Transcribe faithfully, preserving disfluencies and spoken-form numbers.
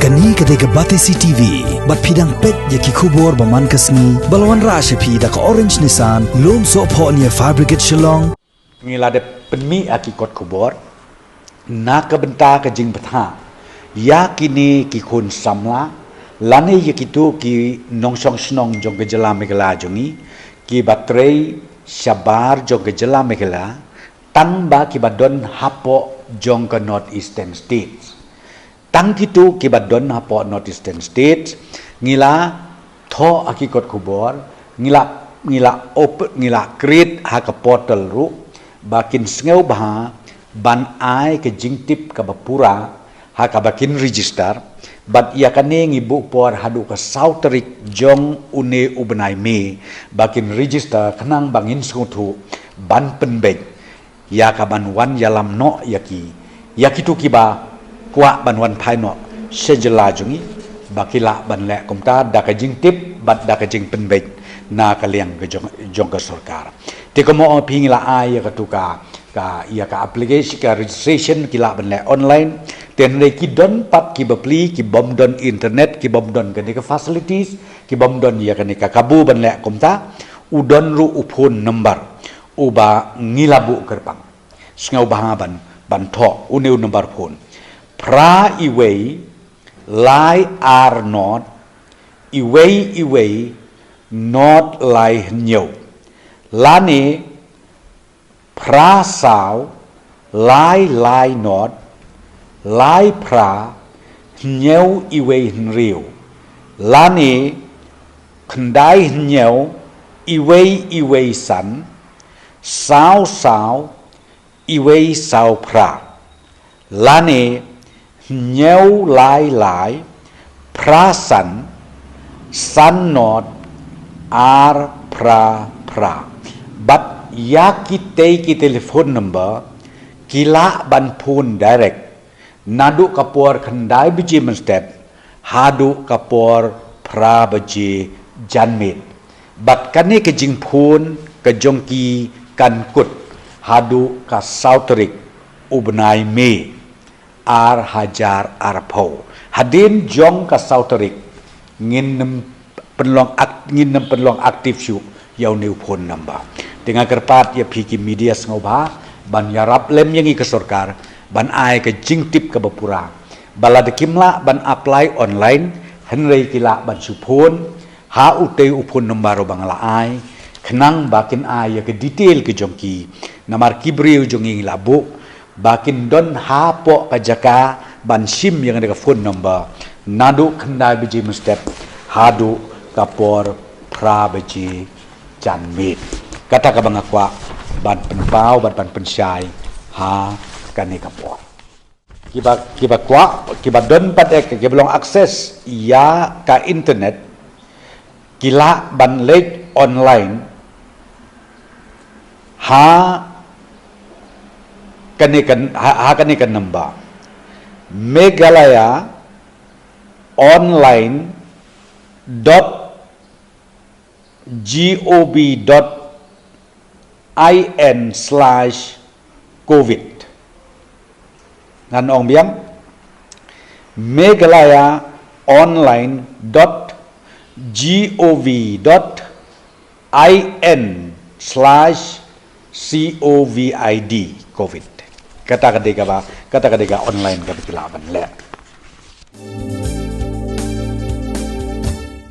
Kane ka dei ka Batesi T V, bad phi dang peit ïa ki khubor ba man ka sngi, ba la wanrah sha phi da ka Orange Nissan, Lumsohphoh near Fire Brigade Shillong. Ngi la dep pynmih ïa ki kot khubor na ka bynta ka jingbthah ïa kine ki khun samla, lane ïa kito ki nongshong shnong jong ka jylla Meghalaya jong ngi, kiba trei shabar jong ka jylla Meghalaya, tang ba kiba don hapoh jong ka North Eastern States. Tang kito kiba don hapoh North Eastern States, ngi la thoh ha ki kot khubor, ngi la, ngi la op-, ngi la create ha ka portal ruh, ba kin sngewbha ban ai ka jingtip kaba pura ha kaba kin register, bad ïa kane ngi buh por haduh ka saw tarik jong une u bnai May, ba kin register khnang ba ngin sngewthuh ban pynbeit ïa ka ban wan ïalam noh ïa ki, ïa kito kiba kwah ban wan phai noh sha jylla jong ngi, ba ki lah ban leh kumta da ka jingtip bad da ka jingpynbeit na ka liang ka jong, jong ka sorkar. Te kumno phi, ngi la ai ïa katu ka, ka, ïa ka application, ka registration ki lah ban leh online. Te hynrei ki don pat ki bapli, ki bym don internet, ki bym don kane ka facilities, ki bym don ïa kane ka kabu ban leh kumta, u don ruh u phone number uba ngi la buh kyrpang. Sngewbha ban, ban thoh une u number phone: phra iwei, lai ar not, iwei iwei, not lai hynñiew. Lane phra saw, lai lai not, lai phra, hynñiew iwei hynriew. Lane khyndai hynñiew, iwei iwei san, saw saw, iwei saw phra. Lane hynñiew lai lai, phra san, san not, ar phra phra. Bad ïa kitei ki telephone number ki lah ban phone direct naduh ka por khyndai baje mynstep haduh ka por phra baje janmiet. Bad kane ka jingphone ka jong ki kan kut haduh ka saw tarik u bnai May, ar hajar arphew. Hadien jong ka saw tarik ngin nym pynlong ak-, ngin nym pynlong active shuh ïa une u phone number. Te nga kyrpad ïa phi ki media sngewbha ban ïarap lem ïa ngi ka sorkar ban ai ka jingtip kaba pura, ba lada kim lah ban apply online, hynrei ki lah ban shu phone ha utei u phone number uba nga la ai, khnang ba kin ai ïa ka detail ka jong ki. Namar ki briew jong ngi, ngi la buh ba kin don hapoh ka jaka ban shim ïa kane ka phone number naduh khyndai baje mynstep haduh ka por phra baje janmiet. Kata kaba nga kwah ban pynpaw bad ban pynshai ha kane ka por. Kiba, kiba kwah, kiba don pat, eh, kiba long access ïa ka internet, ki lah ban leit online ha kane ka, ha, ha kane ka number: Meghalaya online dot gov dot in slash covid. Ngan ong biang: Meghalaya online dot gov dot in slash covid, covid. Kata ka dei kaba, kata ka dei ka online kaba ki lah ban leh.